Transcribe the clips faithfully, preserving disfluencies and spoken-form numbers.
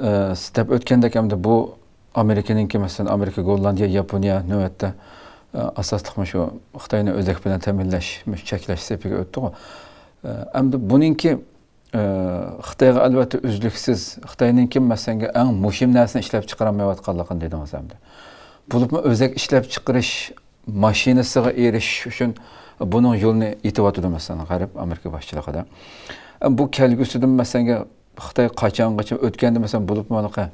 ئە، سىز دەپ ئۆتكەندەك، ئەمدى بۇ ئامېرىكىنىڭكى، مەسىلەن، ئامېرىكا، گوللاندىيە، ياپونىيە نۆۋەتتە، ئە، ئاساسلىقمۇ شۇ خىتاينى ئۆزەك بىلەن تەمىنلەش، مۇشۇ چەكلەش سېپىگە ئۆتتىغۇ. ئە، ئەمدى بۇنىڭكى، ئە، خىتايغا ئەلۋەتتە ئۈزلۈكسىز، خىتاينىڭكى، مەسىلەن، ئەڭ مۇھىم نەرسىنى ئىشلەپ چىقىرالمايۋاتقانلىقىنى دېدىڭىز ئەمدى. بولۇپمۇ ئۆزەك ئىشلەپ چىقىرىش ماشىنىسىغا ئېرىشىش ئۈچۈن بۇنىڭ يولىنى ئېتىۋاتىدۇ، مەسىلەن، غەرب ئامېرىكا باشچىلىقىدا. بۇ كەلگۈسىدىمۇ، مەسىلەن، خىتاي قاچانغىچە، ئۆتكەندە، مەسىلەن، بولۇپمۇ ھېلىقى،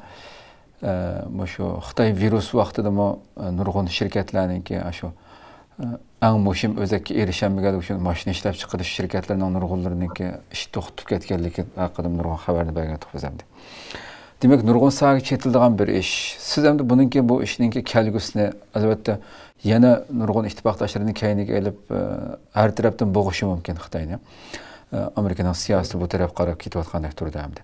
ئە، مۇشۇ خىتاي ۋىرۇس ۋاقتىدىمۇ، ئە، نۇرغۇن شىركەتلەرنىڭكى ئاشۇ، ئە، ئەڭ مۇھىم ئۆزەككە ئېرىشەلمىگەنلىكى ئۈچۈن ماشىنا ئىشلەپ چىقىرىش شىركەتلىرىنىڭ نۇرغۇنلىرىنىڭكى ئىش توختىتىپ كەتكەنلىكى ھەققىدە نۇرغۇن خەۋەرنى بەرگەن ئىدۇق بىز ئەمدى. دېمەك، نۇرغۇن ساھەگە چېتىلىدىغان بىر ئىش. سىز ئەمدى بۇنىڭكى، بۇ ئىشنىڭكى كەلگۈسىنى، ئەلۋەتتە، يەنە نۇرغۇن ئىتتىپاقداشلىرىنى كەينىگە ئېلىپ، ئە، ھەر تەرەپتىن بوغۇشى مۇمكىن خىتاينى. ئە، ئامېرىكىنىڭ سىياسىتى بۇ تەرەپكە قاراپ كېتىۋاتقاندەك تۇرىدۇ ئەمدى.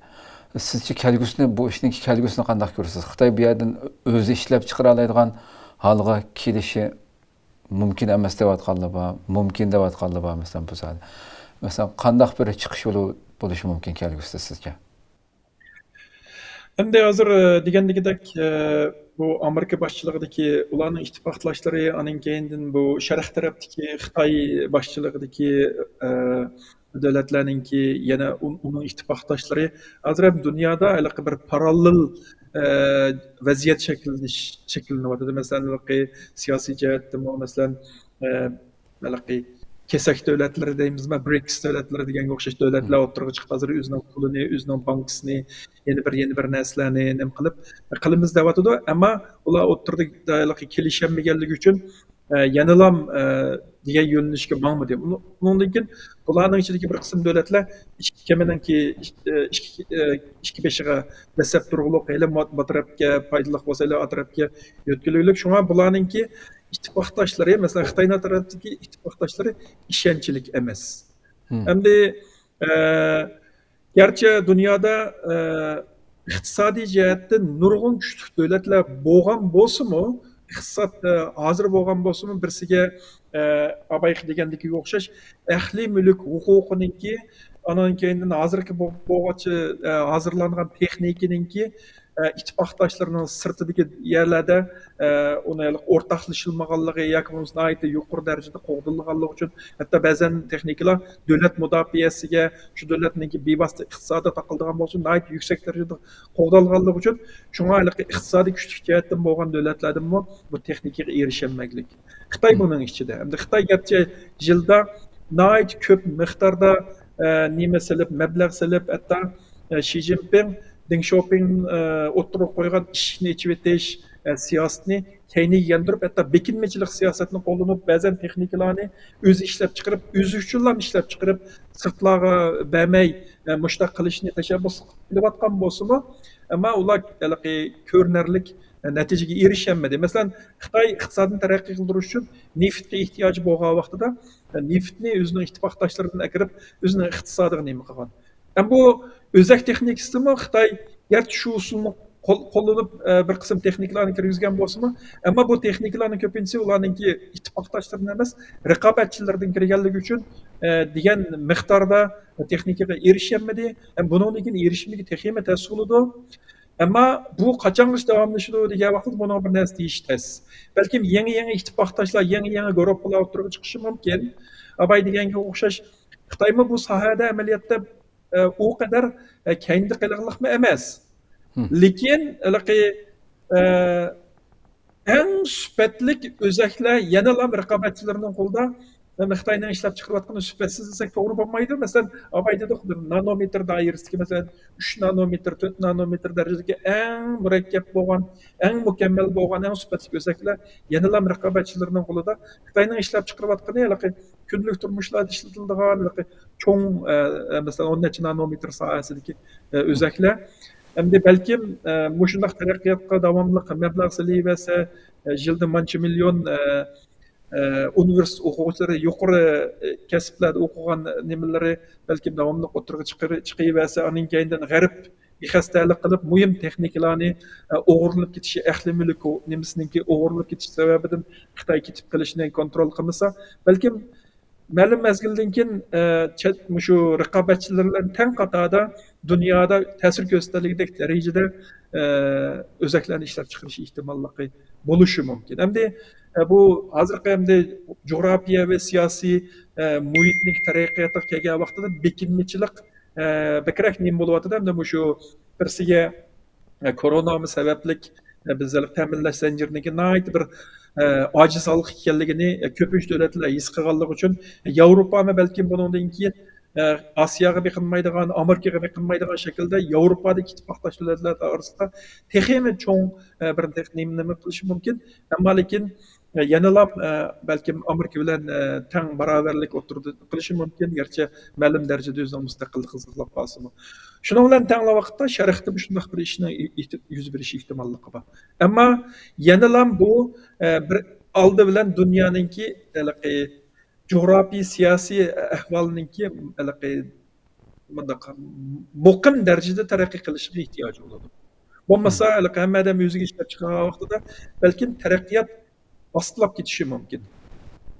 سىزچە كەلگۈسىنى، بۇ ئىشنىڭكى كەلگۈسىنى قانداق كۆرىسىز؟ خىتاي بۇ يەردىن ئۆزى ئىشلەپ چىقىرالايدىغان ھالغا كېلىشى مۇمكىن ئەمەس دەۋاتقانلار بار، مۇمكىن دەۋاتقانلار بار، مەسىلەن، بۇ ساھەدە. مەسىلەن، قانداق بىر چىقىش يولى بولۇشى مۇمكىن كەلگۈسىدە سىزچە؟ ئەمدى ھازىر، ئە، دېگەندىكىدەك، ئە، بۇ ئامېرىكا باشچىلىقىدىكى ئۇلارنىڭ ئىتتىپاقداشلىرى، ئانىڭ كەينىدىن بۇ شەرق تەرەپتىكى خىتاي باشچىلىقىدىكى، ئە، دۆلەتلەرنىڭكى يەنە ئۇ-، ئۇنىڭ ئىتتىپاقداشلىرى ھازىر ھەم دۇنيادا ھېلىقى بىر پاراللېل، ئە، ۋەزىيەت شەكىللىنىش، شەكىللىنىۋاتىدۇ. مەسىلەن، ھېلىقى سىياسىي جەھەتتىمۇ، مەسىلەن، ئە، ھېلىقى كېسەك دۆلەتلىرى دەيمىزمۇ، برىكس دۆلەتلىرى دېگەنگە ئوخشاش دۆلەتلەر ئوتتۇرىغا چىقىپ، ھازىر ئۆزىنىڭ پۇلىنى، ئۆزىنىڭ بانكىسىنى، يەنە بىر، يەنە بىر نەرسىلەرنى نېمە قىلىپ، قىلىمىز دەۋاتىدۇ. ئەمما ئۇلار ئوتتۇرىدا ھېلىقى كېلىشەلمىگەنلىكى ئۈچۈن، ئە، يەنىلام، ئە، دېگەن يۆنىلىشكە ماڭمىدى. ئۇنىڭ-، ئۇنىڭدىن كېيىن بۇلارنىڭ ئىچىدىكى بىر قىسىم دۆلەتلەر ئىككى كېمىنىڭكى، ئىككى، ئە، ئىككى، ئە، ئىككى بېشىغا دەسسەپ تۇرغۇلۇق، ھېلى ما-، بۇ تەرەپكە پايدىلىق بولسا، ھېلى ئا تەرەپكە يۆتكىلىگۈلۈك. شۇڭا بۇلارنىڭكى ئىتتىپاقداشلىرى، مەسىلەن، خىتاينىڭ تەرەپتىكى ئىتتىپاقداشلىرى ئىشەنچلىك ئەمەس. ئەمدى، ئە، گەرچە دۇنيادا، ئە، ئىقتىسادىي جەھەتتىن نۇرغۇن كۈچلۈك دۆلەتلەر بولغان بولسىمۇ، ئىقتىساد، ئە، ھازىر بولغان بولسىمۇ، بىرسىگە، ئە، ئابايقى دېگەندىكىگە ئوخشاش ئەھلى مۈلۈك ھوقۇقىنىڭكى، ئانان كېيىندىن ھازىرقى بو-، بولغانچە، ئە، ھازىرلانغان تېخنىكىنىڭكى، ئە، ئىتتىپاقداشلىرىنىڭ سىرتىدىكى يەرلەردە، ئە، ئۇنى ئورتاقلىشىلمىغانلىقى ياكى بولمىسا ناھايىتى يۇقىرى دەرىجىدە قوغدىلىدىغانلىقى ئۈچۈن، ھەتتا بەزەن تېخنىكىلار دۆلەت مۇداپىئەسىگە، شۇ دۆلەتنىڭكى بىۋاسىتە ئىقتىسادىغا تاقىلىدىغان بولسا ناھايىتى يۈكسەك دەرىجىدە قوغدالغانلىقى ئۈچۈن، شۇڭا ھېلىقى ئىقتىسادىي كۈچلۈك جەھەتتىن بولغان دۆلەتلەردىنمۇ بۇ تېخنىكىغا ئېرىشەلمەكلىك. خىتاي بۇنىڭ ئىچىدە. ئەمدى خىتاي گەرچە يىلدا ناھايىتى كۆپ مىقداردا، ئە، نېمە سېلىپ، مەبلەغ سېلىپ، ھەتتا، ئە، شى جىنپىڭ، دېڭ شياۋپىڭ، ئە، ئوتتۇرىغا قويغان ئىشىكنى ئېچىۋېتىش، ئە، سىياسىتىنى كەينىگە ياندۇرۇپ، ھەتتا بېكىنمىچىلىك سىياسەتنى قوللىنىپ، بەزەن تېخنىكىلارنى ئۆزى ئىشلەپچىقىرىپ، ئۆزى ئۈچۈنلا ئىشلەپچىقىرىپ، سىرتلارغا بەرمەي، ئە، مۇشۇنداق قىلىشنى تەشەببۇس قىلىۋاتقان بولسىمۇ، ئەمما ئۇلار ھېلىقى كۆرۈنەرلىك، ئە، نەتىجىگە ئېرىشەلمىدى. مەسىلەن، خىتاي ئىقتىسادىنى تەرەققىي قىلدۇرۇش ئۈچۈن نېفىتكە ئېھتىياجى بولغان ۋاقتىدا، ئە، نېفىتنى ئۆزىنىڭ ئىتتىپاقداشلىرىدىن ئەكىرىپ، ئۆزىنىڭ ئىقتىسادىغا نېمە قىلغان. ھەم بۇ ئۆزەك تېخنىكىسىدىمۇ خىتاي گەرچە شۇ ئۇسۇلنى قول-، قوللىنىپ، ئە، بىر قىسىم تېخنىكىلارنى كىرگۈزگەن بولسىمۇ، ئەمما بۇ تېخنىكىلارنىڭ كۆپىنچىسى ئۇلارنىڭكى ئىتتىپاقداشلىرىدىن ئەمەس، رىقابەتچىلىرىدىن كىرگەنلىكى ئۈچۈن، ئە، دېگەن مىقداردا تېخنىكىغا ئېرىشەلمىدى. ھەم بۇنىڭدىن كېيىن ئېرىشمىگە تېخىمۇ تەس بولىدۇ. ئەمما بۇ قاچانغىچە داۋاملىشىدۇ دېگەن ۋاقىتتا بۇنىڭغا بىر نەرسە دېيىش تەس. بەلكىم يېڭى، يېڭى ئىتتىپاقداشلار، يېڭى، يېڭى گۇرۇپپىلار ئوتتۇرىغا چىقىشى مۇمكىن. ئاباي دېگەنگە ئوخشاش، خىتايمۇ بۇ ساھەدە ئەمەلىيەتتە ئە، ئۇ قەدەر، ئە، كەينىدە قېلىغلىقمۇ ئەمەس. لېكىن ھېلىقى، ئە، ئەڭ سۈپەتلىك ئۆزەكلەر يەنىلا رىقابەتچىلىرىنىڭ قولىدا. يەنى خىتاينىڭ ئىشلەپچىقىرىۋاتقىنى سۈپەتسىز دېسەك توغرا بولمايدۇ. مەسىلەن، ئاباي دېدۇق، بىر نانومېتىر دائىرىسىدىكى، مەسىلەن، ئۈچ نانومېتىر، تۆت نانومېتىر دەرىجىدىكى ئەڭ مۇرەككەپ بولغان، ئەڭ مۇكەممەل بولغان، ئەڭ سۈپەتلىك ئۆزەكلەر يەنىلا رىقابەتچىلىرىنىڭ قولىدا. خىتاينىڭ ئىشلەپچىقىرىۋاتقىنى ھېلىقى كۈندىلىك تۇرمۇشلاردا ئىشلىتىلىدىغان چوڭ، ئە، ئە، مەسىلەن، ئون نەچچە نانومېتىر ساھەسىدىكى، ئە، ئۆزەكلەر. ئەمدى بەلكىم، ئە، مۇشۇنداق تەرەققىياتقا داۋاملىق مەبلەغ سېلىۋەرسە، ئە، يىلدا مانچە مىليون، ئە، ئە، ئۇنىۋېرسىتېت ئوقۇغۇچىلىرى، يۇقىرى، ئە، كەسىپلەردە ئوقۇغان نېمىلىرى بەلكىم داۋاملىق ئوتتۇرىغا چىقىرى-، چىقىۋەرسە، ئاندىن كەينىدىن غەرب بىخەستەلىك قىلىپ، مۇھىم تېخنىكىلارنى، ئە، ئوغرىلىنىپ كېتىشى، ئەھلى مۈلۈك ئو-، نېمىسىنىڭكى ئوغرىلىنىپ كېتىش سەۋەبىدىن خىتاي كېتىپ قېلىشنى كونترول قىلمىسا، بەلكىم، مەلۇم مەزگىلدىن كېيىن، ئە، چەت، مۇشۇ رىقابەتچىلىرى بىلەن تەڭ قاتاردا دۇنيادا تەسىر كۆرسىتەلىگۈدەك دەرىجىدە، ئە، ئۆزەكلەرنى ئىشلەپ چىقىرىش ئېھتىماللىقى بولۇشى مۇمكىن. ئەمدى، ئە، بۇ ھازىرقى ئەمدى جۇغراپىيە ۋە سىياسىي، ئە، مۇھىتنىڭ تەرەققىياتىغا كەلگەن ۋاقتىدا بېكىنمىچىلىك، ئە، بەكرەك نېمە بولۇۋاتىدۇ؟ ئەمدى مۇشۇ بىرسىگە، ئە، كورونامۇ سەۋەبلىك، ئە، بىز ھېلىقى تەمىنلەش زەنجىرىنىڭكى ناھايىتى بىر، ئە، ئاجىز ھالقا ئىكەنلىكىنى، ئە، كۆپىنچە دۆلەتلەر ھېس قىلغانلىقى ئۈچۈن، ياۋروپامۇ بەلكىم بۇنىڭدىن كېيىن، ئە، ئاسىياغا بېقىنمايدىغان، ئامېرىكىغا بېقىنمايدىغان شەكىلدە ياۋروپادىكى ئىتتىپاقداش دۆلەتلەر ئارىسىدا تېخىمۇ چوڭ، ئە، بىر نېمە، نېمە قىلىشى مۇمكىن. ئەمما لېكىن، ئە، يەنىلا، ئە، بەلكىم ئامېرىكا بىلەن، ئە، تەڭ باراۋەرلىك ئوتتۇرىدا قىلىشى مۇمكىن، گەرچە مەلۇم دەرىجىدە ئۆزىنىڭ مۇستەقىللىقىنى ساقلاپ قالسىمۇ. شۇنىڭ بىلەن تەڭلا ۋاقىتتا شەرقتە مۇشۇنداق بىر ئىشنىڭ ئېيتىپ يۈز بېرىش ئېھتىماللىقى بار. ئەمما يەنىلا بۇ، ئە، بىر ئالدى بىلەن دۇنيانىڭكى ھېلىقى جۇغراپىي سىياسىي ئەھۋالنىڭكى ھېلىقى مۇنداق مۇقىم دەرىجىدە تەرەققىي قىلىشىغا ئېھتىياجى بولىدۇ. بولمىسا، ھېلىقى ھەممە ئادەم ئۆزىگە ئىشلەپ چىقارغان ۋاقتىدا بەلكىم تەرەققىيات ئاستىلاپ كېتىشى مۇمكىن.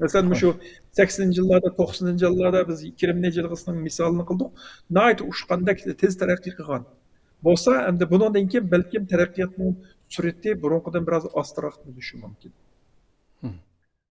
مەسىلەن، مۇشۇ سەكسىنىنچى يىللاردا، توقسىنىنچى يىللاردا بىز كرېمنىي جىلغىسىنىڭ مىسالىنى قىلدۇق. ناھايىتى ئۇچقاندەك تېز تەرەققىي قىلغان. بولسا، ئەمدى بۇنىڭدىن كېيىن بەلكىم تەرەققىياتنىڭ سۈرئىتى بۇرۇنقىدىن بىراز ئاستىراق بولۇشى مۇمكىن.